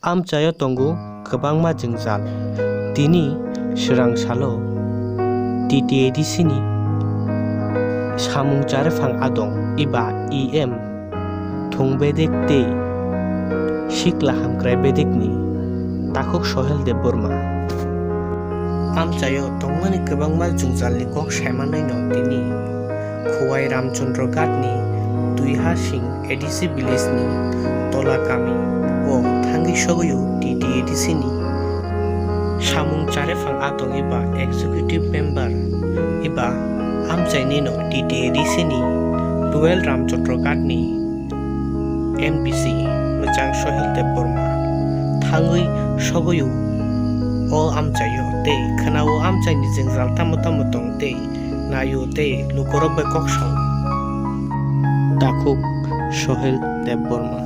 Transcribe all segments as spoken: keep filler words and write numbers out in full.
Amchaio tongo kwbangma jwngjal. Tini swrang salo T T A D C ni samung charwphang adong eba E M thung bedek tei sikla hamkrai bedekni takhuk Sohel Debbarma. Amchaio tongmani kwbangma jwngjalni kok saimanwino tini Khowai Ramchandra Ghat ni Duiha Singh A D C village ni Tola kami o thangwi sogwi o T T A D C ni samung charwphang adong eba executive member eba amchainino T T A D C ni twelve Ramchandra Ghat ni M P C mwchang Sohel Debbarma thangwi sogwi o amchaio tei khwnao amchaini jwngjal tamo tamo tong tei naio tei lukurok bai kok sao. Takhuk Sohel Debbarma.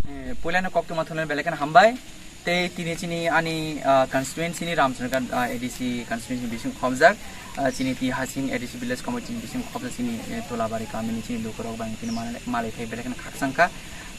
Eh, puilano koktwma thumnani belai kheno hambai. Tei tini chini ani, ah, constituency ni Ramchandra, ah, A D C constituency ni bising khobjak, ah, chini Duiha Singh A D C village committee ni bising khobjak chini, eh, Tolabari kami ni chini lukurok bai tini malai, malai thai belai kheno khakchang kha.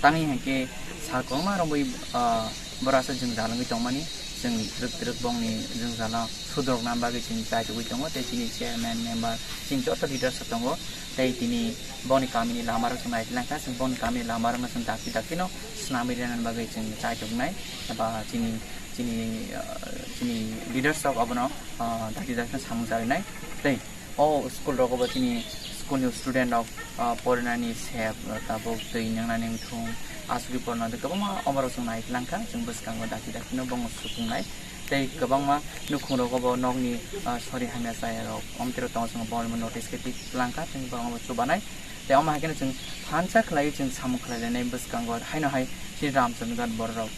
Tangwi hinkhe sal kwbangma romwi, ah, borok aswk jwngjal wngwi tongmani, chwng twrwk twrwk bongni jwngjalo sudrokna bagwi chwng chai tugwi tongo, tei chini chairman, member, chini joto leaders rok tongo, tei tini bongni kamini lamarok chwng naitlangkha, chwng bongni kamini lamarokno chwng dakti dakti no swnamwi rwnani bagwi chwng chai tubunai, eba chini, chini, ah, chini leaders rok obono, ah, dakti dakti no samung charinai, tei o school rogo bo chini school ni student rok, ah, porinani sep, ah, tabuk twi nwngnani wngthung, asugwi porna de kwbangma omo rok chwng nai langkha, chwng bwskango dakti dakti no bongno sukungnai. Tei kwbangma nukhung rogo bo nokni, ah, sori hamya chaya rok omtwi rok tongo, chwng bo notice khe twi langkha, chwng borok bo chubanai. Tei omo hai kheno chwng thansa khlaiwi chwng samung khlai lainai bwskango haino hai chini Ramchandra Ghat borok rok.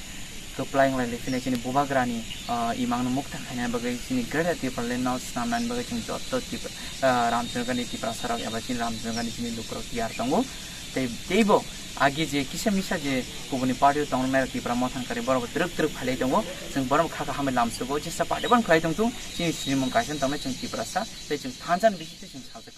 Kwplai wng lai le phine chini bubagrani, ah, imangno mukthang khaina bagwi chini Greater Tipraland no swnamnani bagwi chini joto Tip-, ah, Ramchandra Ghat ni Tiprasa rok eba chini Ramchandra Ghat ni chini lukurok tiyar tongo. Tei, teibo agi je kisa misa je kubuni party o tongnai Tipra Motha ni kari borok twrwk twrwk phailai tongo. Chwng borok kha kha hambai lamsogo, jesa party bono khlai tongthung, chini sinimung kaisa tongnai chwng Tiprasa, tei chwng thansa ni bisingtwi chwng salsa.